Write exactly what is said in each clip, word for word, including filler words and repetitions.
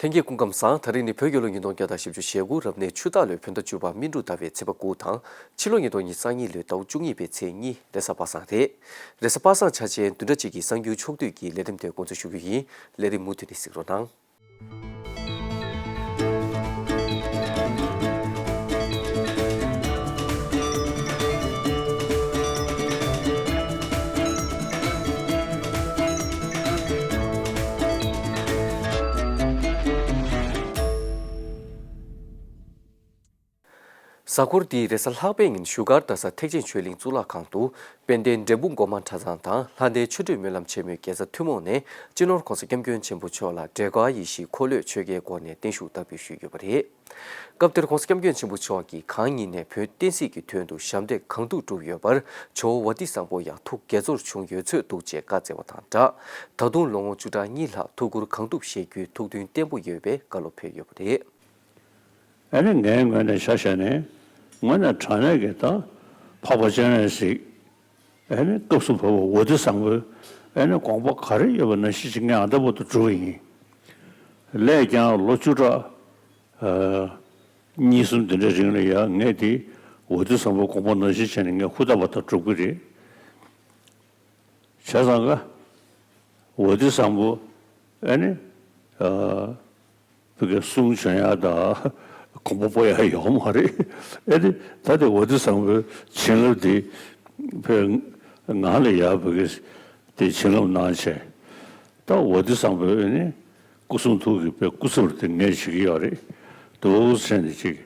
ལྷན་རྒྱས་སྐུ་ཁམས་བཟང་། ད་རིང་ནི་བོད་རྒྱལ་ལོ་ཉིས་སྟོང་བརྒྱ་དང་བཞི་བཅུ་ཞེ་དགུ་རབ་གནས་ཆུ་སྟག་ལོའི་བོད་ཟླ་བཅུ་པ་སྨིན་དྲུག་ཟླ་བའི་ཚེས་པ་དགུ་དང་། ཕྱི་ལོ་ཉིས་སྟོང་ཉི་ཤུ་རྩ་གཉིས་ལོའི་ཟླ་བ་བཅུ་གཉིས་པའི་ཚེས་གཉིས་རེས་གཟའ་པ་སངས་རེད། རེས་གཟའ་པ་སངས་འཆར་ཅན་བདུན་ཕྲག་གཅིག་གི་གསར་འགྱུར་ཕྱོགས་བསྡུས་ཀྱི་ལས་རིམ་དེ་འགོ་འཛུགས་ཞུ་རྒྱུ་ཡིན། ལས་རིམ་མུ་མཐུད་ནས་གཟིགས་རོགས་གནང་། གཟའ་འཁོར་འདིའི་རེས་གཟའ་ལྷག་པའི་ཉིན་བཞུགས་སྒར་རྡ་ས་ཐེག་ཆེན་ཆོས་གླིང་གཙུག་ལག་ཁང་དུ་དཔལ་ལྡན་འབྲས་སྤུངས་སྒོ་མང་གྲྭ་ཚང་དང་ལྷ་ལྡན་ཆོ་འཕྲུལ་སྨོན་ལམ་ཆེན་མོའི་དགེ་རྩ་ཐུན་མོང་ནས་སྤྱི་ནོར་༸གོང་ས་༸སྐྱབས་མགོན་ཆེན་པོ་མཆོག་ལ་འབྲས་དཀར་ཡེ་ཤེས་འཁོར་ལོས་ཆོས་རྒྱལ་སྐོར་ནས་བརྟན་བཞུགས་བསྟར་འབུལ་ཞུས་ཡོད་པ་རེད། སྐབས་དེར་༸གོང་ས་༸སྐྱབས་མགོན་ཆེན་པོ་མཆོག་གིས་གང་ཉིད་ནས་བོད་བསྟན་སྲིད་ཀྱི་དོན་དུ་ཞབས་འདེགས་གང་ཐུབ་བསྒྲུབས་ཡོད་པར་ཇོ་བོ་ཝ་ཏི་བཟང་པོ་ཡང་ཐུགས་དགྱེས་ཚོར་བྱུང་ཡོད་ཚོད་འདུག་ཅེས་བཀའ་སྩལ་བ་དང་སྦྲགས། ད་དུང་ལོ་ངོ་བཅུ་ཕྲག་གཉིས་ལྷག་ཐུགས་ཁུར་གང་ཐུབ་བཞེས་རྒྱུའི་ཐུགས་འདུན་བརྟན་པོ་ཡོད་པའི་བཀའ་སློབ་ཕེབས་ཡོད་པ་རེད། ཨ་ནི་ངའི་ངོས་ནས་ཆ་བཞག་ནས་དངོས་གནས་དྲང་གནས་ཀྱི་ད་འཕགས་པ་སྤྱན་རས་གཟིགས། ཨ་ནི་སྐབས་སུ་བབས་པ་ཝ་ཏི་བཟང་པོའི་ཨ་ནི་དགོངས་པ་ག་རེ་ཡོད་པ་ནང་བཞིན་ཅིག་ངས་ཨ་ད་བར་དུ་བསྒྲུབས་པ་ཡིན། ལས་ཀྱང་ལོ་བཅུ་ཕྲག་ཨ་གཉིས་གསུམ་དེ་འདྲའི་རིང་ལ་ཡང་ངས་དེ་ཝ་ཏི་བཟང་པོའི་དགོངས་པ་ནང་བཞིན་བྱས་ནས་ངས་ཧུར་ཐག་པ་དང་བསྒྲུབ་ཀྱི་རེད། བྱས་ཙང་ཀ་ཝ་ཏི་བཟང་པོ་ཨ་ནི་ཨ་བོད་ཀྱི་གསུང་བྱོན་ཡག་དང་དགོངས་པ་སྤོ་ཡག་ཡོད་མ་རེད། ཨ་ནི་ད་དེ་ཝ་ཏི་བཟང་པོའི་བྱིན་རླབས་དེ་བོད་ངག་ལ་ཡག་བོད་ཀྱི་དེ་བྱིན་རླབས་གནང་བྱས། ད་ཝ་ཏི་བཟང་པོའི་ཨ་ནི་སྐུ་གསུང་ཐུགས་ཀྱི་བོད་སྐུ་ཚབ་དེ་ངས་བྱེད་ཀྱི་ཡོད་རེད། འདུག་བྱས་ནས་ཅིག་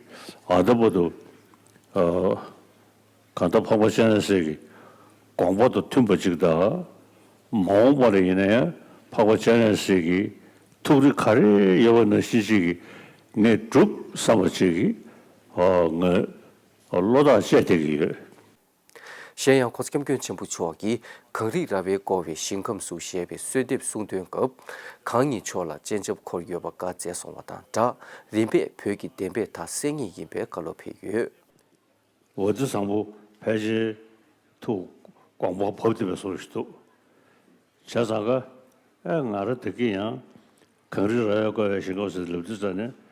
ཨ་ད་བར་དུ་ཨ། གང་ལྟར་འཕགས་པ་སྤྱན་རས་གཟིགས་ཀྱི་དགོངས་པ་དང་མཐུན་པ་ཅིག་དང་། མ་འོངས་པ་ལ་ཡིན་ན་ཡང་འཕགས་པ་སྤྱན་རས་གཟིགས་ཀྱི་ཐུགས་རེ་ག་རེ་ཡོད་པ་ནང་བཞིན་ཅིག་གིས་ངས་སྒྲུབ་བསམ་པ་ཅིག་གིས་ཨ་ངས་བློ་ཐག་བཅད་བསྡད་ཀྱི་ཡོད། གཞན་ཡང་༸གོང་ས་༸སྐྱབས་མགོན་ཆེན་པོ་མཆོག་གིས་གངས་རི་ར་བས་བསྐོར་བའི་ཞིང་ཁམས་སུ་ཞེས་པའི་གསོལ་འདེབས་གསུང་འདོན་སྐབས། གང་ཉིད་མཆོག་ལ་སྤྱན་ཆབ་འཁོར་ཡོད་པ་བཀའ་སྩལ་སོང་བ་དང་སྦྲགས། རིམ་པས་བོད་ཀྱི་བདེན་པའི་མཐའ་གསལ་ངེས་ཡིན་པའི་བཀའ་སློབ་ཕེབས་ཡོད། ཝ་ཏི་བཟང་པོ་ཕལ་ཆེར་ཐུགས་དགོངས་པ་བབས་བསྡད་པའི་བཟོ་ཞིག་འདུག་བྱས་ཙང་ཀ་ཨེ་ང་རང་ད་གིན་ཡང་གངས་རི་ར་བས་བསྐོར་བའི་ཞིང་ཁམས་ཟེར་ལབ་དུས་ཙ་ནས་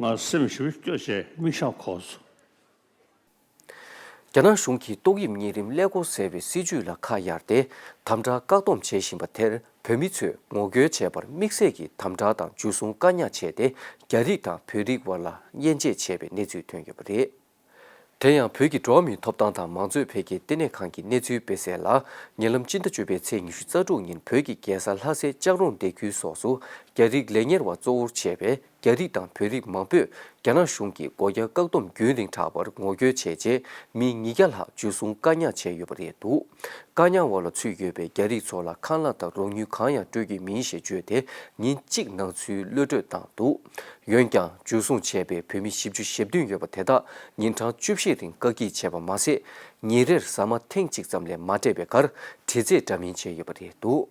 ང་སེམས་ཞེ་པོ་སྐྱོ་བྱས་མིག་ཆང་འཁོར་སོང་། རྒྱ་ནག་གཞུང་གིས་ཏོག་དབྱིབས་གཉན་རིམས་ཀླད་ཀོར་ཟེར་བའི་སྲིད་ཇུས་ལ་ཁ་གཡར་ཏེ། དམ་དྲག་བཀག་སྡོམ་བྱེད་བཞིན་པ་དེར་བོད་མི་ཚོས་ངོ་རྒོལ་བྱས་པར་དམིགས་བསལ་གྱི་དམ་དྲག་དང་འཇུ་བཟུང་བཀག་ཉར་བྱས་ཏེ། རྒྱ་རིགས་དང་བོད་རིགས་དབར་ལ་དབྱེ་འབྱེད་བྱས་པའི་གནས་ཚུལ་ཐོན་ཡོད་པ་རེད། དེ་ཡང་བོད་ཀྱི་འགྲོ་བ་མིའི་ཐོབ་ཐང་དང་མང་གཙོའི་འཕེལ་རྒྱས་ལྟེ་གནས་ཁང་གི་གནས་ཚུལ་སྤེལ་གསལ་ལ། ཉེ་ལམ་སྤྱི་ཟླ་བཅུ་པའི་ཚེས་ཉི་ཤུ་རྩ་དྲུག་ཉིན་བོད་ཀྱི་རྒྱལ་ས་ལྷ་སའི་ལྕགས་རོང་སྡེ་ཁུལ་སོགས་སུ་རྒྱ་རིགས་ལས་གཉེར་བ་གཙོ་བོར་བྱས་པའི་རྒྱ་རིགས་དང་བོད་རིགས་མང་པོས་རྒྱ་ནག་གཞུང་གིས་སྒོ་རྒྱག་བཀག་སྡོམ་རྒྱུན་རིང་དྲགས་པར་ངོ་རྒོལ་བྱས་རྗེས། མི་ཉིས་བརྒྱ་ལྷག་འཇུ་བཟུང་བཀག་ཉར་བྱས་ཡོད་པ་རེད་འདུག་བཀག་ཉར་འོག་ལ་ཚུད་ཡོད་པའི་རྒྱ་རིགས་ཚོ་ལ་ཁང་གླ་དང་རོགས་དངུལ་གང་ཡང་སྤྲོད་ཀྱི་མིན་ཞེས་བརྗོད་དེ། ཉིན་གཅིག་ནང་ཚུད་གློད་གྲོལ་བཏང་འདུག་འོན་ཀྱང་། འཇུ་བཟུང་བྱས་པའི་བོད་མི་བཞི་བཅུ་ཞེ་བདུན་ཡོད་པ་དེ་དག་ཉིན་གྲངས་བཅུ་བཞི་རིང་བཀག་སྐྱིལ་བྱས་པ་མ་ཟད། ཉིན་རེར་ཟ་མ་ཐེངས་གཅིག་ཙམ་ལས་མ་སྤྲད་པའི་ཁར་དྲི་རྩད་འདྲ་མིན་བྱས་ཡོད་པ་རེད་འདུག་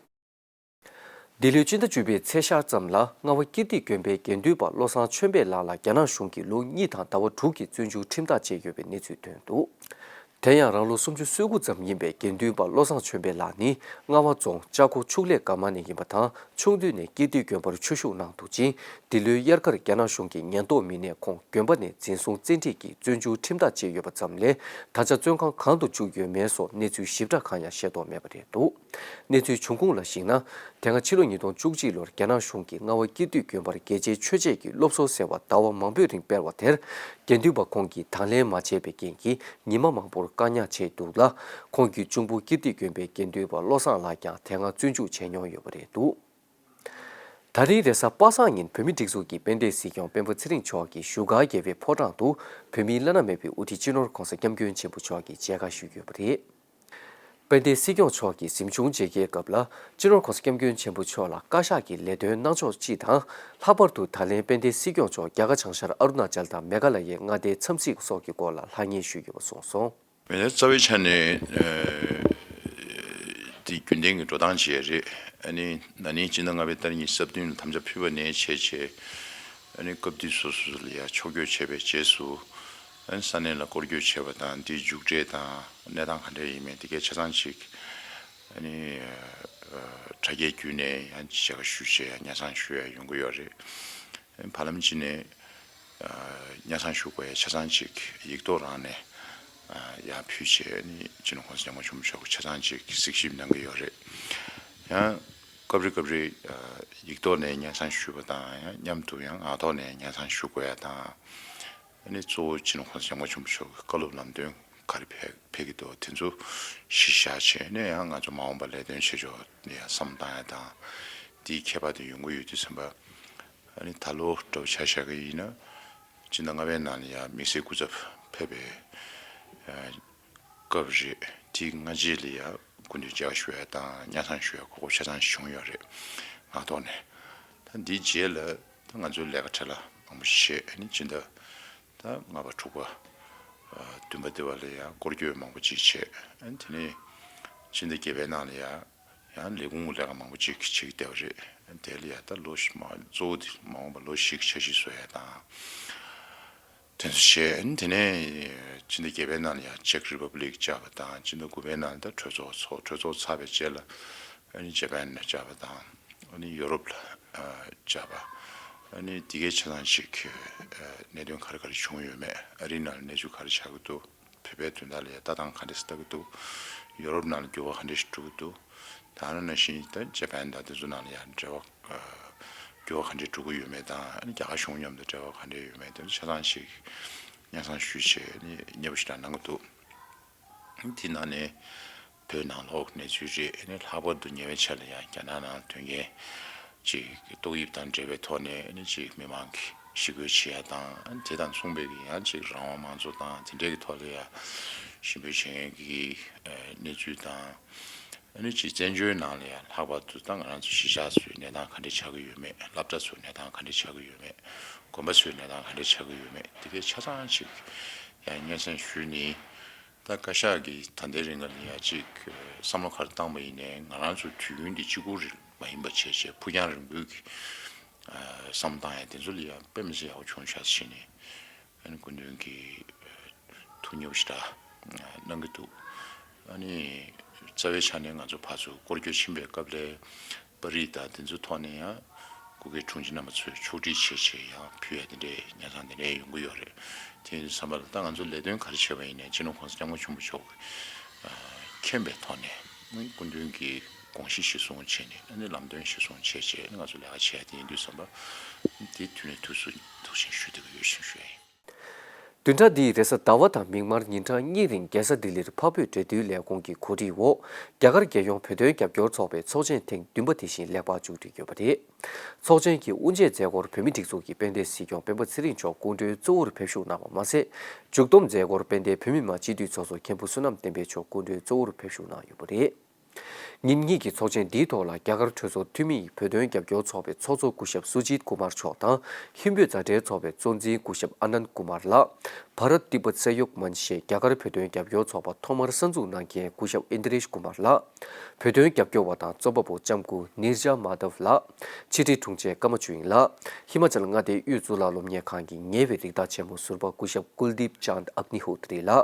འདི་ལོའི་སྤྱི་ཟླ་བཅུ་པའི་ཚེས་ཤར་ཙམ་ལ་རྔ་བ་ཀིརྟི་དགོན་པའི་དགེ་འདུན་པ་བློ་བཟང་ཆོས་འཕེལ་ལགས་ལ་རྒྱ་ནག་གཞུང་གིས་ལོ་གཉིས་དང་ཟླ་བ་དྲུག་གི་བཙོན་འཇུག་ཁྲིམས་ཐག་བཅད་ཡོད་པའི་གནས་ཚུལ་ཐོན་འདུག་དེ་ཡང་རང་ལོ་སུམ་ཅུ་སོ་དགུ་ཙམ་ཡིན་པའི་དགེ་འདུན་པ་བློ་བཟང་ཆོས་འཕེལ་ལགས་ནི་རྔ་བ་རྫོང་ལྕགས་ཁོ་ཕྱུགས་ལས་དགའ་མ་ནས་ཡིན་པ་དང་། ཆུང་དུས་ནས་ཀིརྟི་དགོན་པར་ཆོས་ཞུགས་གནང་འདུག་ཅིང་། འདི་ལོའི་དབྱར་ཁར་རྒྱ་ནག་གཞུང་གི་ཉེན་རྟོག་མི་སྣས་ཁོང་དགོན་པ་ནས་འཛིན་བཟུང་བཙན་ཁྲིད་ཀྱིས་བཙོན་འཇུག་ཁྲིམས་ཐག་བཅད་ཡོད་པ་ཙམ་ལས། ད་ཆ་བཙོན་ཁང་གང་དུ་བཅུག་ཡོད་མེད་སོགས་གནས་ཚུལ་ཞིབ་ཕྲ་གང་ཡང་ཤེས་རྟོགས་མེད་པ་རེད་འདུག་གནས་ཚུལ་འབྱུང་ཁུངས་ལ་གཞིགས་ན། དེ་སྔ་ཕྱི་ལོ་ཉིས་སྟོང་བཅུ་གཅིག་ལོར་རྒྱ་ནག་གཞུང་གིས་རྔ་བ་ཀིརྟི་དགོན་པར་རྒྱལ་གཅེས་ཆོས་གཅེས་ཀྱི་སློབ་གསོ་ཟེར་བ་ཟླ་བ་མང་པོའི་རིང་སྤེལ་བ་དེར། དགེ་འདུན་པ་ཁོང་གིས་དང་ལེན་མ་བྱས་པའི་རྐྱེན་གྱིས་ཉི་མ་མང་པོར་བཀག་ཉར་བྱས་འདུག་ལ། ཁོང་གི་གཅུང་པོ་ཀིརྟི་དགོན་པའི་དགེ་འདུན་པ་བློ་བཟང་ལགས་ཀྱང་དེ་སྔ་བཙོན་འཇུག་བྱས་མྱོང་ཡོད་པ་རེད་འདུག་ད་རིང་རེས་གཟའ་པ་སངས་ཉིན་བོད་མིའི་སྒྲིག་འཛུགས་ཀྱི་དཔལ་ལྡན་སྲིད་སྐྱོང་སྤེན་པ་ཚེ་རིང་མཆོག་གིས་བཞུགས་སྒར་རྒྱལ་བའི་ཕོ་བྲང་དུ་བོད་མིའི་བླ་ན་མེད་པའི་དབུ་ཁྲིད་སྤྱི་ནོར་༸གོང་ས་༸སྐྱབས་མགོན་ཆེན་པོ་མཆོག་གིས་མཇལ་ཁ་ཞུས་ཡོད་པ་རེད། དཔལ་ལྡན་སྲིད་སྐྱོང་མཆོག་གིས་གཟིམ་ཆུང་མཇལ་ཁའི་སྐབས་ལ། སྤྱི་ནོར་༸གོང་ས་༸སྐྱབས་མགོན་ཆེན་པོ་མཆོག་ལ་བཀའ་ཤག་གི་ལས་དོན་གནང་ཕྱོགས་སྤྱི་དང་། ལྷག་པར་དུ་ད་ལན་དཔལ་ལྡན་སྲིད་སྐྱོང་མཆོག་རྒྱ་གར་བྱང་ཤར་ཨ་རུ་ན་ཅལ་དང་མེ་ག་ལ་ཡའི་མངའ་སྡེའི་འཚམས་གཟིགས་སོགས་ཀྱི་སྐོར་ལ་ལྷང་ངེ་ཞུས་ཡོད་པ་གསུངས་སོང་། མི་སྣའི་རྩ་བའི་ཆ་ནས་ཨ་འདི་རྒྱུན་ལྡན་གྱི་འགྲོ་སྟངས་ཅིག་རེད། ཨ་ནི་ན་ནིང་སྤྱི་ཟླ་ལྔ་པའི་ཏ་རིག་ཉི་ཤུ་རྩ་བདུན་ལ་དམ་བཅའ་ཕུལ་བ་ནས་བྱས་བྱས། ཨ་ནི་སྐབས་དུས་སོ་སོ་ལ་ཡང་ཕྱོགས་བསྐྱོད་བྱས་པའི་རྗེས་སུ། ཨ་ནི་ས་གནས་ལ་སྐོར་སྐྱོད་བྱས་པ་དང་འདིའི་མཇུག་འབྲས་དང་གནས་སྟངས་ག་འདྲ་ཡིན་མིན་འདི་གའི་ཆ་ཚང་ཅིག་ཨ་ནི་ཨ་དྲ་རྒྱའི་བརྒྱུད་ནས་ཡང་མཇལ་ཁ་ཞུ་བྱས་ཡང་སྙན་སེང་ཞུ་ཡ་ཡོང་གི་ཡོད་རེད། བར་ལམ་གཅིག་ནས་ཨ་སྙན་སེང་ཞུ་དགོས་ཡ་ཆ་ཚང་ཅིག་ཡིག་ཐོག་རང་ནས་ཨ་ཡར་ཕུལ་བྱས་ནས་སྤྱི་ནོར་༸གོང་ས་༸སྐྱབས་མགོན་ཆེན་པོ་མཆོག་གི་ཆ་ཚང་ཅིག་གཟིགས་ཞིབ་གནང་གི་ཡོད་རེད། ཡང་སྐབས་རེ་སྐབས་རེ་ཨ་ཡིག་ཐོག་ནས་སྙན་སེང་ཞུས་པ་དང་ཡང་མཉམ་དུ་ཡང་ངག་ཐོག་ནས་སྙན་སེང་ཞུ་དགོས་ཡ་དང་། ཨ་ནི་གཙོ་བོ་སྤྱི་ནོར་༸གོང་ས་༸སྐྱབས་མགོན་ཆེན་པོ་མཆོག་གི་བཀའ་སློབ་ལམ་སྟོན་ག་རེ་ཕེབས་ཕེབས་ཀྱི་འདུག་དེ་ཚོ་གཞི་བཞག་བྱས་ནས་ཡང་ང་ཚོ་མ་འོངས་པ་ལས་དོན་བྱེད་ཕྱོགས་ནས་ཡང་བསམ་བཏང་ཡ་དང་། དེའི་ཁྱད་པར་དེ་ཡོང་གི་ཡོད་དུས་ཙམ་པ། ཨ་ནི་ད་ལོ་འདྲ་བོ་ཆ་བཞག་གི་ཡིན་ན། སྤྱི་ཟླ་ལྔ་པའི་ནང་ལ་ཡང་དམིགས་བསལ་སྐུ་ཚབ་ཕེབས་པའི་ཨ་སྐབས་རེད། དེའི་སྔ་རྗེས་ལ་ཡང་སྐུ་མདུན་མཇལ་ཁ་ཞུ་ཡ་དང་སྙན་སེང་ཞུ་ཡ་གོ་སྐབས་ཆ་ཚང་ཞིག་བྱུང་ཡོད་རེད། ངག་ཐོག་ནས། ད་འདིའི་རྗེས་ལ་ད་ང་ཚོའི་ལས་ཀ་འཕྲོ་བརླག་མང་པོ་ཞིག་བྱས། ཨ་ནི་སྤྱི་ཟླ་ད་ལྔ་པ་དྲུག་པ་ཨ་བདུན་པ་འདི་བ་ལ་ཡང་སྐོར་སྐྱོད་མང་པོ་ཅིག་བྱས། ཨ་ནི་དེ་ནས་སྤྱི་ཟླ་བརྒྱད་པའི་ནང་ལ་ཡང་ཡང་ལས་ཁུངས་ལས་ཀ་མང་པོ་ཅིག་བྱེད་ཀྱི་བསྡད་པ་རེད། དེ་ལ་ཡང་ད་ལོ་བཞི་མ་གཙོ་བོ་དེ་མ་འོངས་པ་ལོ་བཞི་གི་འཆར་གཞི་བཟོ་ཡ་དང་། དེ་ཚོ་བྱས། ཨ་ནི་དེ་ནས་སྤྱི་ཟླ་བརྒྱད་པའི་ནང་ལ་ཡང་ཅེག་རི་པབ་ལིག་བཅར་བ་དང་། སྤྱི་ཟླ་དགུ་པའི་ནང་ལ་ད་གྲོས་ཚོགས་ཚོགས། གྲོས་ཚོགས་ཚར་བའི་རྗེས་ལ་ཨ་ནི་ཇ་པན་ལ་བཅར་བ་དང་། ཨ་ནི་ཡོ་རོབ་ལ་ཨ་བཅར་བ། ཨ་ནི་དེ་གའི་ཆ་ཚང་ཞིག་ཨ་གནད་དོན་ག་རེ་ག་རེ་བྱུང་ཡོད་མེད། ཨ་རིའི་ནང་ལ་གནས་ཚུལ་ག་རེ་ཆགས་ཀྱི་འདུག་བོད་པའི་དོན་དག་ལ་ཡང་ལྟ་སྟངས་ག་འདྲས་ལྟ་གི་འདུག་ཡོ་རོབ་ནང་ལ་འགྱུར་བ་ག་འདྲས་ཤིག་འགྲོ་གི་འདུག་ད་ནང་བཞིན་ད་ཇ་པན་དང་དེ་ཚོ་ནང་ལ་ཡང་འབྲེལ་བ་ཨ་འགྱུར་བ་ག་འདྲས་འགྲོ་གི་ཡོད་མེད་དང་། ཨ་ནི་རྒྱ་གར་གཞུང་མཉམ་དུ་འབྲེལ་བ་ག་འདྲས་ཡོད་མེད་དེ་ཚོ་ཆ་ཚང་ཞིག་སྙན་སེང་ཞུས་བྱས་ནས་མཉེས་པོ་ཞེ་དྲག་གནང་གི་འདུག་དེ་ནང་ནས་བོད་ནང་ལོགས་གནས་ཚུལ་རེད། ཨ་ནི་ལྷག་པར་དུ་ཉེ་བའི་ཆར་ལ་ཡང་རྒྱ་ནག་ནང་དོན་རྐྱེན་ཅིག་ཏོག་དབྱིབས་དང་འབྲེལ་བའི་ཐོག་ནས་ཨ་ནི་ཅིག་མི་མང་གིས་ཞི་རྒོལ་བྱེད་ཡ་དང་། ཨ་ནི་དེ་དང་མཚུངས་པའི་གི་ཡང་ཅིག་རང་དབང་མང་གཙོ་དང་དེ་འདྲའི་གི་ཐོག་ལ་ཡང་ཞི་རྒོལ་བྱེད་མཁན་གྱི་ཨ་གནས་ཚུལ་དང་། ཨ་ནི་ཅིག་བཙན་བྱོལ་ནང་ལ་ཡང་ལྷག་པར་དུ་ད་ང་རང་ཚོ་གཞིས་ཆགས་ཚོའི་གནས་སྟངས་ག་འདྲ་ཆགས་ཀྱི་ཡོད་མེད། སློབ་གྲྭ་ཚོའི་གནས་སྟངས་ག་འདྲ་ཆགས་ཀྱི་ཡོད་མེད། དགོན་པ་ཚོའི་གནས་སྟངས་ག་འདྲ་ཆགས་ཀྱི་ཡོད་མེད། དེ་གའི་ཆ་ཚང་ཅིག་ཡང་སྙན་སེང་ཞུས་ནས། ད་བཀའ་ཤག་གིས་ད་ལྟའི་རིང་ལ་ཡང་ཅིག་བསམ་བློ་ག་རེ་བཏང་པ་ཡིན་ནའི་ང་རང་ཚོ་དུས་རྒྱུན་འདི་གཅིག་པུ་རེད་མ་ཡིན་པ་བྱས་བྱས་ཕུགས་རྒྱང་རིང་པོའི་གི་ཨ་བསམ་བཏང་ཡ་དེ་ཚོ་ལ་ཡང་དཔེ་མི་སྲིད་ཡག་པོ་བྱུང་ཤག་ཟེར་ནས། ཨ་ནི་སྐུ་མདུན་གྱིས་ཐུགས་མཉེས་པོ་ཞེ་དྲག་གནང་གི་འདུག་ཨ་ནི་རྩ་བའི་ཆ་ནས་ང་ཚོ་ཕར་ཚུར་སྐོར་སྐྱོད་ཕྱིན་པའི་སྐབས་ལ་པར་རིས་དང་དེ་ཚོའི་ཐོག་ནས་ཡང་སྐུ་སྒེར་དྲུང་ཆེ་རྣམ་པ་ཚོས་ཕྱོགས་སྒྲིག་བྱས་བྱས་ཡང་ཕུལ་ཡ་དེ་འདྲའི་ཉེན་སྲུང་དེ་འདྲའི་ཡོང་གི་ཡོད་རེད། དེ་ཡིན་དུས་ཙམ་པ་ལ་ད་ང་ཚོ་ལས་དོན་ག་རེ་བྱས་པ་ཡིན་ནའི་སྤྱི་ནོར་༸གོང་ས་༸སྐྱབས་མགོན་ཆེན་པོ་མཆོག་གིས་མཁྱེན་པའི་ཐོག་ནས་སྐུ་མདུན་གྱི་དགོངས་གཞི་གཞིར་བཟུང་བྱས་ནས་ཨ་ནི་ལམ་སྟོན་གཞིར་བཟུང་བྱས་བྱས་ང་ཚོ་ལས་ཀ་བྱས་ཡ་དེ་ཡིན་དུས་ཙམ་པ་དེ་དུས་ནས་དུས་སུ་ཐུགས་ཆེན་ཞུ་བསྡད་ཀྱི་ཡོད་ཅེས་ཞུ་ཡ་ཡིན། བདུན་ཕྲག་འདིའི་རེས་གཟའ་ཟླ་བ་དང་མིག་དམར་ཉིན་གྲངས་གཉིས་རིང་རྒྱལ་ས་ལྡི་ལིར་འཕགས་བོད་འབྲེལ་མཐུད་ལས་ཁུངས་ཀྱི་གོ་སྒྲིག་འོག་རྒྱ་གར་རྒྱལ་ཡོངས་བོད་དོན་རྒྱབ་སྐྱོར་ཚོགས་པའི་ཚོགས་ཆེན་ཐེངས་བདུན་པ་དེ་བཞིན་ལེགས་པར་མཇུག་སྒྲིལ་ཡོད་པ་རེད། ཚོགས་ཆེན་གྱི་དབུ་འབྱེད་མཛད་སྒོར་བོད་མིའི་སྒྲིག་འཛུགས་ཀྱི་དཔལ་ལྡན་སྲིད་སྐྱོང་སྤེན་པ་ཚེ་རིང་མཆོག་སྐུ་མགྲོན་གཙོ་བོར་ཕེབས་ཞུགས་གནང་བ་མ་ཟད། མཇུག་བསྡོམས་མཛད་སྒོར་དཔལ་ལྡན་བོད་མི་མང་སྤྱི་འཐུས་ཚོགས་གཙོ་མཁན་པོ་བསོད་ནམས་བསྟན་འཕེལ་མཆོག་སྐུ་མགྲོན་གཙོ་བོར་ཕེབས་ཞུགས་གནང་ཡོད་པ་རེད། ཉིན་གཉིས་ཀྱི་ཚོགས་ཆེན་འདིའི་ཐོག་ལ་རྒྱ་གར་གྲོས་ཚོགས་འཐུས་མི་ཡི་བོད་དོན་རྒྱབ་སྐྱོར་ཚོགས་པའི་ཚོགས་གཙོ་སྐུ་ཞབས་སུ་ཇིད་ཀུ་མར་མཆོག་དང་། ཧིན་བོད་མཛའ་འབྲེལ་ཚོགས་པའི་གཙོ་འཛིན་སྐུ་ཞབས་ཨ་ནན་ཀུ་མར་ལགས། བྷ་རཏ་ཏི་བྷཏ་ས་ཡོག་མན་ཞེས་རྒྱ་གར་བོད་དོན་རྒྱབ་སྐྱོར་ཚོགས་པ་ཐོག་མར་གསར་འཛུགས་གནང་མཁན་སྐུ་ཞབས་ཨིན་དྲེཤ་ཀུ་མར་ལགས། བོད་དོན་རྒྱབ་སྐྱོར་བ་དང་རྩོམ་པ་པོ་ལྕམ་སྐུ་ནིར་ཇ་མཱ་དབ་ལགས། ཕྱི་དྲིལ་དྲུང་ཆེ་ཀརྨ་ཆོས་དབྱིངས་ལགས། ཧི་མ་ཅལ་མངའ་སྡེའི་དབུས་གཙུག་ལག་སློབ་གཉེར་ཁང་གི་ཉེ་བའི་རིགས་བདག་ཆེན་མོ་ཟུར་པ་སྐུ་ཞབས་ཀུལ་དིབ་ཅཱན་ཨག་ནི་ཧོ་ཏྲི་ལགས།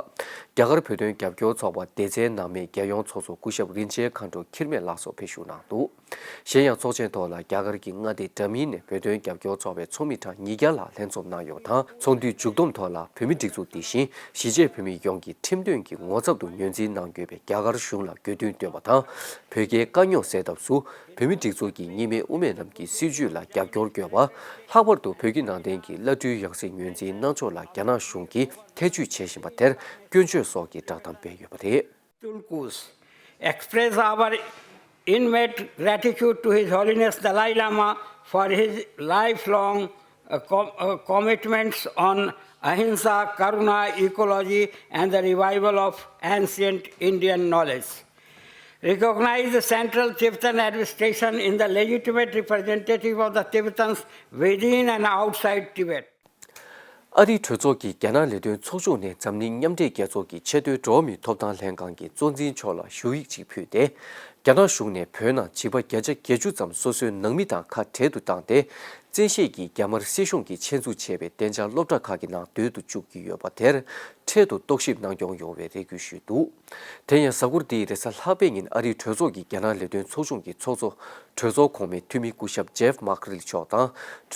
རྒྱ་གར་བོད་དོན་རྒྱབ་སྐྱོར་ཚོགས་པ་སྡེ་ཚན་ནང་མའི་རྒྱལ་ཡོངས་ཚོགས་གཙོ་སྐུ་ཞབས་རིན་ཆེན་མཁའ་འགྲོ་འཁྱིལ་མེད་ལགས་སོགས་ཕེབས་བཞུགས་གནང་འདུག་གཞན་ཡང་ཚོགས་ཆེན་ཐོག་ལ་རྒྱ་གར་གྱི་མངའ་སྡེ་འདྲ་མིན་ནས་བོད་དོན་རྒྱབ་སྐྱོར་ཚོགས་པའི་ཚོགས་མི་གྲངས་ཉིས་བརྒྱ་ལྷག་ལྷན་འཛོམས་གནང་ཡོད་པ་དང་། ཚོགས་འདུའི་མཇུག་བསྡོམས་ཐོག་ལ་བོད་མིའི་སྒྲིག་འཛུགས་འདི་བཞིན་གཞིས་བྱེས་བོད་མི་ཡོངས་ཀྱི་ཁྲིམས་དོན་གྱི་ངོ་ཚབ་ཏུ་ངོས་འཛིན་གནང་དགོས་པའི་རྒྱ་གར་གཞུང་ལ་དགོས་འདུན་བཏོན་པ་དང་། བོད་རྒྱའི་དཀའ་རྙོག་སེལ་ཐབས་སུ་བོད་མིའི་སྒྲིག་འཛུགས་ཀྱི་གཉིས་སྨན་དབུ་མའི་ལམ་གྱི་སྲིད་བྱུས་ལ་རྒྱབ་སྐྱོར་དགོས་པ། ལྷག་པར་དུ་བོད་བརྒྱུད་ནང་བསྟན་གྱི་བླ་སྤྲུལ་ཡང་སྲིད་ངོས་འཛིན་གནང་ཕྱོགས་ལ་རྒྱ་ནག་གཞུང་གིས་ཐེ་བྱུས་བྱེད་བཞིན་པ་དེར་སྐྱོན་བརྗོད་སོགས་ཀྱི་བསྒྲགས་གཏམ་སྤེལ་ཡོད་པ་རེད། Tulkus express our intimate gratitude to His Holiness Dalai Lama for his lifelong uh, com- uh, commitments on ahimsa, karuna, ecology, and the revival of ancient Indian knowledge. Recognize the central Tibetan administration in the legitimate representative of the Tibetans within and outside Tibet. ཨ་རིའི་གྲོས་ཚོགས་ཀྱི་རྒྱ་ནག་ལས་དོན་ཚོགས་ཆུང་ནས་འཛམ་གླིང་མཉམ་འབྲེལ་རྒྱལ་ཚོགས་ཀྱི་ཆེས་མཐོའི་འགྲོ་བ་མིའི་ཐོབ་ཐང་ལྷན་ཁང་གི་གཙོ་འཛིན་མཆོག་ལ་ཞུ་ཡིག་ཅིག་ཕུལ་ཏེ། རྒྱ་ནག་གཞུང་ནས་བོད་ནང་བྱིས་པ་བརྒྱ་ཆ་བརྒྱད་ཅུ་ཙམ་སོ་སོའི་ནང་མི་དང་ཁ་བྲལ་དུ་བཏང་སྟེ། བཙན་ཤེད་ཀྱིས་རྒྱ་དམར་སྲིད་གཞུང་གིས་ཆེད་འཛུགས་བྱས་པའི་གཏན་འཇགས་སློབ་གྲྭ་ཁག་གི་ནང་སྡོད་དུ་བཅུག་གི་ཡོད་པ་དེར་འཕྲལ་དུ་རྟོག་ཞིབ་གནང་སྐྱོང་ཡོང་བའི་རེ་སྐུལ་ཞུས་འདུག་དེ་ཡང་གཟའ་འཁོར་འདིའི་རེས་གཟའ་ལྷག་པའི་ཉིན་ཨ་རིའི་གྲོས་ཚོགས་ཀྱི་རྒྱ་ནག་ལས་དོན་ཚོགས་ཆུང་གི་ཚོགས་གཙོ་གྲོས་ཚོགས་གོང་མའི་འཐུས་མི་སྐུ་ཞབས་ཇེབ་མཱ་ཁི་རིལ་མཆོག་དང་།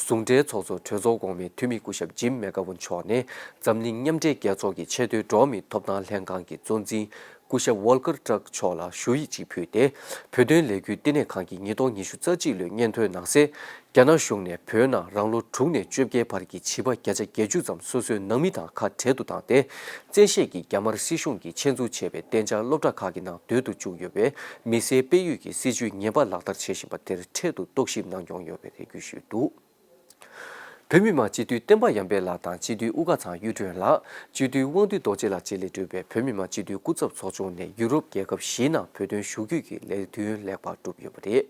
ཟུང་འབྲེལ་ཚོགས་གཙོ་གྲོས་ཚོགས་གོང་མའི་འཐུས་མི་སྐུ་ཞབས་ཇིམ་མེ་གྷ་ཝུན་མཆོག་ནས་འཛམ་གླིང་མཉམ་འབྲེལ་རྒྱལ་ཚོགས་ཀྱི་ཆེས་མཐོའི་འགྲོ་བ་མིའི་ཐོབ་ཐང་ལྷན་ཁང་གི་གཙོ་འཛིན་སྐུ་ཞབས་ཝོལ་ཀར་ཀྲག་མཆོག་ལ་ཞུ་ཡིག་ཅིག་ཕུལ་ཏེ། བོད་དོན་ལས་འགུལ་ལྟེ་གནས་ཁང་གིས་ཉིས་སྟོང་ཉི་ཤུ་རྩ་གཅིག་ལོའི་སྙན་ཐོའི་ནང་གསལ། རྒྱ་ནག་གཞུང་ནས་བོད་ནང་རང་ལོ་དྲུག་ནས་བཅོ་བརྒྱད་བར་གྱི་བྱིས་པ་བརྒྱ་ཆ་བརྒྱད་ཅུ་ཙམ་སོ་སོའི་ནང་མི་དང་ཁ་བྲལ་དུ་བཏང་སྟེ། བཙན་ཤེད་ཀྱིས་རྒྱ་དམར་སྲིད་གཞུང་གིས་ཆེད་འཛུགས་བྱས་པའི་གཏན་འཇགས་སློབ་གྲྭ་ཁག་གི་ནང་སྡོད་དུ་བཅུག་ཡོད་པའི་མི་སེར་སྤེལ་ཡུལ་གྱི་སྲིད་ཇུས་ངན་པ་ལག་བསྟར་བྱེད་བཞིན་པ་དེར་འཕྲལ་དུ་རྟོག་ཞིབ་གནང་སྐྱོང་ཡོད་པའི་རེ་སྐུལ་ཞུས་འདུག་བོད་མི་མང་སྤྱི་འཐུས་བསྟན་པ་ཡར་འཕེལ་ལགས་དང་སྤྱི་འཐུས་དབུ་དཀར་ཚང་གཡུ་སྒྲོན་ལགས། སྤྱི་འཐུས་དབང་འདུས་རྡོ་རྗེ་ལགས་བཅས་ལས་གྲུབ་པའི་བོད་མི་མང་སྤྱི་འཐུས་སྐུ་ཚབ་ཚོགས་ཆུང་ནས་ཡུ་རོབ་རྒྱལ་ཁབ་བཞིའི་ནང་བོད་དོན་ཞུ་སྐུལ་གྱི་ལས་དོན་ལེགས་པར་གྲུབ་ཡོད་པ་རེད།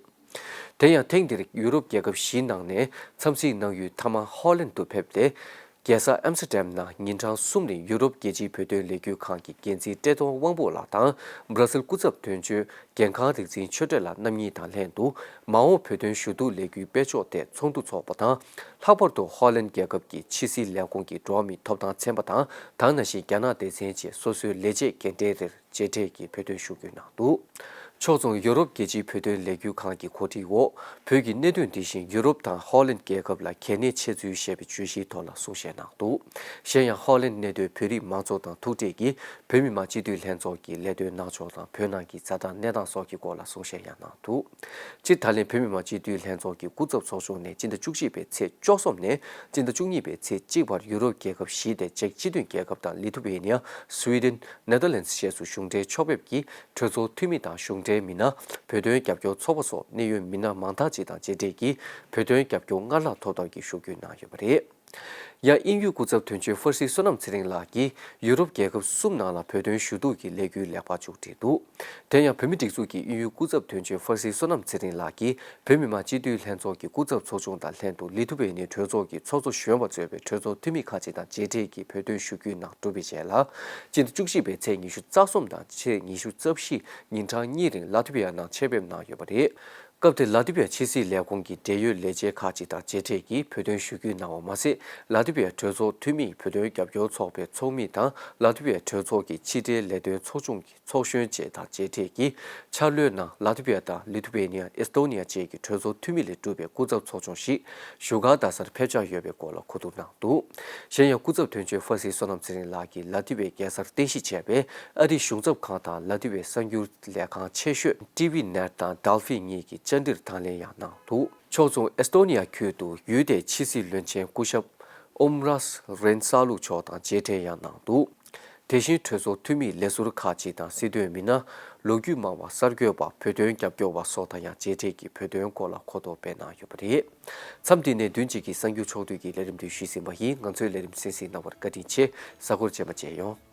དེ་ཡང་ཐེངས་འདིར་ཡུ་རོབ་རྒྱལ་ཁབ་བཞིའི་ནང་ནས་འཚམས་གཟིགས་གནང་ཡུལ་མཐའ་མ་ཧོ་ལན་དུ་ཕེབས་ཏེ། རྒྱལ་ས་ཨམ་སི་ཏྲ་ཌམ་ནང་ཉིན་གྲངས་གསུམ་རིང་ཡུ་རོབ་རྒྱལ་སྤྱིའི་བོད་དོན་ལས་འགུལ་ཁང་གི་འགན་འཛིན་བཀྲས་མཐོང་དབང་པོ་ལགས་དང་། སྦྲ་སིལ་སྐུ་ཚབ་དོན་གཅོད་རྒན་ཁང་རིག་འཛིན་ཆོས་སྒྲོན་ལགས་རྣམ་གཉིས་དང་ལྷན་དུ། མ་འོངས་བོད་དོན་ཞུ་གཏུག་ལས་འགུལ་སྤེལ་ཕྱོགས་ཐད་ཚོགས་འདུ་འཚོགས་པ་དང་། ལྷག་པར་དུ་ཧོ་ལན་རྒྱལ་ཁབ་ཀྱི་ཕྱི་སྲིད་ལས་ཁུངས་ཀྱི་འགྲོ་བ་མིའི་ཐོབ་ཐང་ཚན་པ་དང་། ད་ནང་བཞིན་རྒྱ་ནག་སྡེ་ཚན་བཅས་སོ་སོའི་ལས་བྱེད་རྒན་གྲས་དེར་མཇལ་འཕྲད་ཀྱིས་བོད་དོན་ཞུ་སྐུལ་གནང་འདུག་ཕྱོགས་མཚུངས་ཡུ་རོབ་རྒྱལ་སྤྱིའི་བོད་དོན་ལས་འགུལ་ཁང་གི་གོ་སྒྲིག་འོག་བོད་ཀྱི་གནད་དོན་འདི་བཞིན་ཡུ་རོབ་དང་ཧོ་ལན་རྒྱལ་ཁབ་ལ་གལ་གནད་ཆེ་ཚུལ་ཞེས་པའི་བརྗོད་གཞིའི་ཐོག་ལ་གསུང་བཤད་གནང་འདུག་གཞན་ཡང་ཧོ་ལན་གནས་སྡོད་བོད་རིགས་མང་ཚོགས་དང་ཐུག་འཕྲད་ཀྱིས་བོད་མི་མང་སྤྱི་འཐུས་ལྷན་ཚོགས་ཀྱི་ལས་དོན་གནང་ཕྱོགས་དང་བོད་ནང་གི་གཟའ་ཟླ་གནས་སྟངས་སོགས་ཀྱི་སྐོར་ལ་གསུང་བཤད་ཡང་གནང་འདུག་སྤྱིར་ད་ལན་བོད་མི་མང་སྤྱི་འཐུས་ལྷན་ཚོགས་ཀྱི་སྐུ་ཚབ་ཚོགས་ཆུང་ནས་སྤྱི་ཟླ་བཅུ་གཅིག་པའི་ཚེས་བཅུ་གསུམ་ནས་སྤྱི་ཟླ་བཅུ་གཉིས་པའི་ཚེས་གཅིག་བར་ཡུ་རོབ་རྒྱལ་ཁབ་བཞི་སྟེ་ཅེཀ་སྤྱི་མཐུན་རྒྱལ་ཁབ་དང་ལི་ཐུ་ཝེ་ནི་ཡ། སུའེ་ཌེན། ནེ་དར་ལེན་ཌི་ཞེས་སུ་གཞུང་འབྲེལ་ཕྱོགས་ཕེབས་ཀྱིས་གྲོས་ཚོགས་འཐུས་མི་དང་གཞུང་འབྲེལ་མི་སྣ། བོད་དོན་རྒྱབ་སྐྱོར་ཚོགས་པ་སོགས་གནད་ཡོད་མི་སྣ་མང་དག་ཅིག་དང་མཇལ་འཕྲད་ཀྱིས་བོད་དོན་རྒྱབ་སྐྱོར་སྔར་ལྷག་ཐོབ་ཐང་གི་ཞུ་སྐུལ་གནང་ཡོད་པ་རེད། ཡང་དབྱིན་ཡུལ་སྐུ་ཚབ་དོན་གཅོད་ཧྥར་སི་བསོད་ནམས་ཚེ་རིང་ལགས་ཀྱིས་ཡུ་རོབ་རྒྱལ་ཁབ་གསུམ་ནང་ལ་བོད་དོན་ཞུ་གཏུག་གི་ལས་འགུལ་ལེགས་པར་མཇུག་བསྒྲིལ་འདུག་དེ་ཡང་བོད་མིའི་སྒྲིག་འཛུགས་ཀྱི་དབྱིན་ཡུལ་སྐུ་ཚབ་དོན་གཅོད་ཧྥར་སི་བསོད་ནམས་ཚེ་རིང་ལགས་ཀྱིས་བོད་མི་མང་སྤྱི་འཐུས་ལྷན་ཚོགས་ཀྱི་སྐུ་ཚབ་ཚོགས་ཆུང་དང་ལྷན་དུ་ལི་ཐུ་ཝེ་ནི་གྲོས་ཚོགས་ཀྱི་ཚོགས་གཙོ་གཞོན་པ་གཙོས་པའི་གྲོས་ཚོགས་འཐུས་མི་ཁག་ཅིག་དང་མཇལ་འཕྲད་ཀྱིས་བོད་དོན་ཞུ་སྐུལ་གནང་གྲུབ་པའི་རྗེས་ལ། སྤྱི་ཟླ་བཅུ་གཅིག་པའི་ཚེས་ཉི་ཤུ་རྩ་གསུམ་དང་ཚེས་ཉི་ཤུ་རྩ་བཞི་ཉིན་གྲངས་གཉིས་རིང་ལ་ཐུ་བི་ཡ་ནང་ཆེད་ཕེབས་གནང་ཡོད་པ་རེད། སྐབས་དེར་ལ་ཐུ་བི་ཡ་ཕྱི་སྲིད་ལས་ཁུངས་ཀྱི་འབྲེལ་ཡོད་ལས་བྱེད་ཁག་ཅིག་དང་མཇལ་འཕྲད་ཀྱིས་བོད་དོན་ཞུ་སྐུལ་གནང་བ་མ་ཟད། ལ་ཐུ་བི་ཡ་གྲོས་ཚོགས་འཐུས་མིས་བོད་དོན་རྒྱབ་སྐྱོར་ཚོགས་པའི་ཚོགས་མི་དང་ལ་ཐུ་བི་ཡ་གྲོས་ཚོགས་ཀྱི་ཕྱི་འབྲེལ་ལས་དོན་ཚོགས་ཆུང་གི་ཚོགས་གཞོན་བཅས་དང་མཇལ་འཕྲད་ཀྱིས། འཆར་ལོའི་ནང་ལ་ཐུ་བི་ཡ་དང་ལི་ཐུ་ཝེ་ནི་ཡ། ཨེས་ཏོ་ནི་ཡ་བཅས་ཀྱི་གྲོས་ཚོགས་འཐུས་མི་ལས་གྲུབ་པའི་སྐུ་ཚབ་ཚོགས་ཆུང་ཞིག་བཞུགས་སྒར་རྡ་སར་ཕེབས་འཆར་ཡོད་པའི་སྐོར་ལ་གོ་བསྡུར་གནང་འདུག་གཞན་ཡང་སྐུ་ཚབ་དོན་གཅོད་ཧྥར་སི་བསོད་ནམས་ཚེ་རིང་ལགས་ཀྱིས་ལ་ཐི་བའི་རྒྱལ་སར་རྟེན་གཞི་བྱས་པའི་ཨ་རིའི་གཞུང་ཚབ་ཁང་དང་ལ་ཐི་བའི་གསར་འགྱུར་ལས་ཁང་ཆེ་ཤོས་ཊི་ཝི་ནེཊ་དང་ཌལ་ཕི་གཉིས་ཀྱི་བཅར་འདྲིར་དང་ལེན་ཡང་གནང་འདུག་ཕྱོགས་མཚུངས་ཨེས་ཏོ་ནི་ཡ་ཁུལ་དུ་ཡུལ་དེའི་ཕྱི་སྲིད་བློན་ཆེན་སྐུ་ཞབས་ཨོམ་རཱས་རེན་ས་ལུ་མཆོག་དང་མཇལ་འཕྲད་ཡང་གནང་འདུག་དེ་བཞིན་གྲོས་ཚོགས་འཐུས་མིའི་ལས་ཟུར་ཁག་ཅིག་དང་སྲིད་དོན་མི་སྣ། ལོ་རྒྱུས་སྨྲ་བ། གསར་འགོད་པ། བོད་དོན་རྒྱབ་སྐྱོར་བ་སོགས་དང་ཡང་མཇལ་འཕྲད་ཀྱིས་བོད་དོན་སྐོར་ལ་གོ་རྟོགས་སྤེལ་གནང་ཡོད་པ་རེད། མཚམས་འདི་ནས་བདུན་གཅིག་གི་གསར་འགྱུར་ཕྱོགས་བསྡུས་ཀྱི་ལས་རིམ་དེ་ཞུས་ཟིན་པ་ཡིན། ང་ཚོའི་ལས་རིམ་གསན་གཟིགས་གནང་བར་བཀའ་དྲིན་ཆེ། གཟའ་འཁོར་རྗེས་མ་མཇལ་ཡོང་།